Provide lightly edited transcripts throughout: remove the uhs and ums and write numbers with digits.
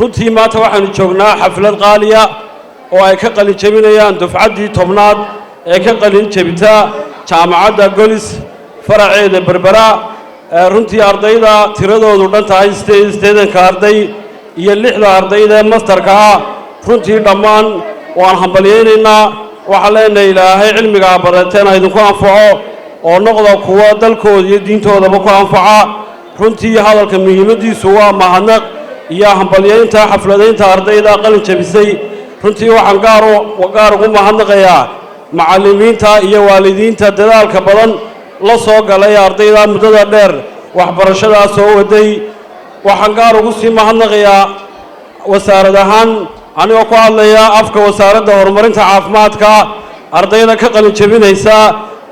Runtii maanta waxaanu joognaa xaflad qaaliya oo ay ka qalin jebinayaan dufcaddii 10aad ee ka qalin jebita Jaamacadda Golis, faraceeda Berbera. Runtii ardayda tiradoodu dhan tahay 88-ka arday iyo lixda ardayda ee masterka ah, runtii dhammaan waan hambalyaynaynaa. Waxaan leenahay, Ilaahay cilmigaa barateen idinku anfaco oo noqda kuwa dalkooda iyo diintoodaba ku anfaca. Runtii hadalka muhiimaddiisu waa mahadnaq iyo hambalyaynta xafladaynta ardayda qalin jebisay. Runtii waxaan gaar ugu mahadnaqayaa macallimiinta iyo waalidiinta dadaalka badan la soo galay ardayda muddada dheer waxbarashadaa soo waday. Waxaan gaar ugu sii mahadnaqayaa wasaarad ahaan, anigoo ku hadlaya afka Wasaaradda Horumarinta Caafimaadka, ardayda ka qalin jebinaysa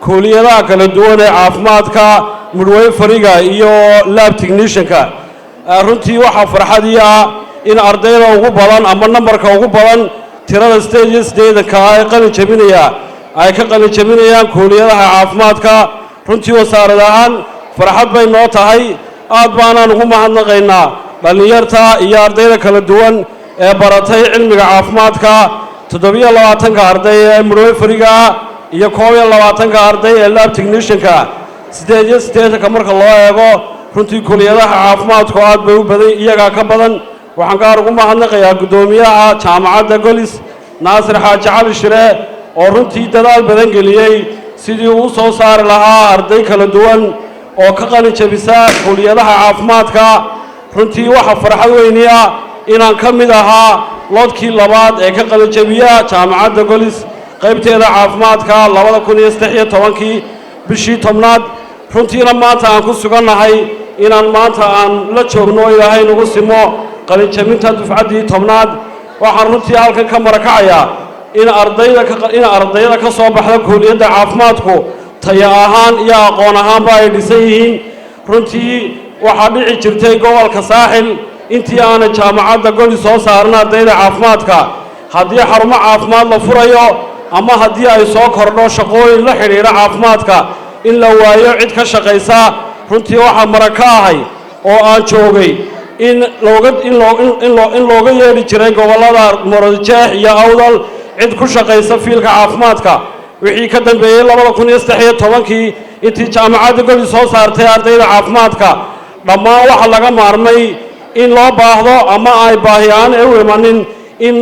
kuuliyadaha kala duwan ee caafimaadka, midwiferyga iyo lab technicianka. Runtii waxaa farxadii ah in ardayda ugu badan ama nambarka ugu badan, tirada 88-ka ah ee qalin jebinaya, ay ka qalin jebinayaan kuuliyadaha caafimaadka. Runtii wasaarad ahaan farxad bay noo tahay, aad baanaan ugu mahadnaqaynaa dhallinyarta iyo ardayda kala duwan ee baratay cilmiga caafimaadka, 27-ka arday ee midwiferyga iyo 21-ka arday ee lab technicianka. 88-ka marka loo eego, runtii kuliyadaha caafimaadku aad bay u badan, iyagaa ka badan. Waxaan gaar ugu mahadnaqayaa guddoomiyaha Jaamacadda Golis, Naasir Xaaji Cali Shire, oo runtii dadaal badan geliyey sidii uu soo saari lahaa arday kala duwan oo ka qalin jebisa kuliyadaha caafimaadka. Runtii waxaa farxad weyni ah inaan ka mid ahaa lotkii labaad ee ka qalin jebiya Jaamacadda Golis qaybteeda caafimaadka 2013-kii bishii 10aad. Runtiina maanta aan ku sugannahay inaan maanta aan la joogno, Ilaahay nagu simo qalinjabinta dufcaddii 10aad. Waxaan runtii halkan ka marakacayaa in ardayda ka soo baxda kuuliyadda caafimaadku tayo ahaan iyo aqoon ahaanba ay dhisan yihiin. Runtii waxaa dhici jirtay gobolka Saaxil, intii aanay Jaamacadda Golis soo saarin ardayda caafimaadka, haddii xarumo caafimaad la furayo ama haddii ay soo kordho shaqooyin la xidhiidha caafimaadka, in la waayo cid ka shaqaysa. Runtii waxaa marag ka ahay oo aan joogay in looga yeedhi jiray gobollada Maroodijeex iyo Awdal cid ku shaqaysa fieldka caafimaadka. Wixii ka dambeeyey 2013-kii, intii Jaamacadda Golis soo saartay ardayda caafimaadka, dhammaan waxa laga maarmay in loo baahdo ama ay baahi aan u imanin, in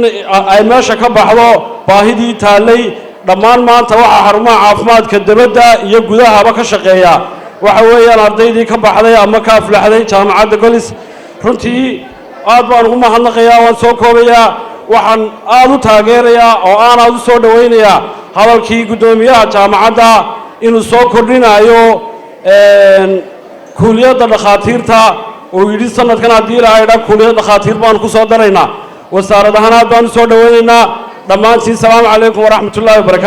ay meesha ka baxdo baahidii taallay. Dhammaan maanta waxaa xarumaha caafimaadka debadda iyo gudahaba ka shaqeeya waxa weeyaan ardaydii ka baxday ama ka aflaxday Jaamacadda Golis. Runtii aad baan ugu mahadnaqayaa, waan soo koobayaa. Waxaan aad u taageerayaa oo aan aad u soo dhowaynayaa hadalkii guddoomiyaha jaamacadda inuu soo kordhinayo kuuliyadda dhakhaatiirta, uu yidhi sanadkan haddii Ilaahay dha kuuliyadda dhakhaatiir baanu ku soo daraynaa. Wasaarad ahaan aad baan u soo dhowaynaynaa dhammaantiin. Salaamu calaykum waraxmatullaahi wabarakaatu.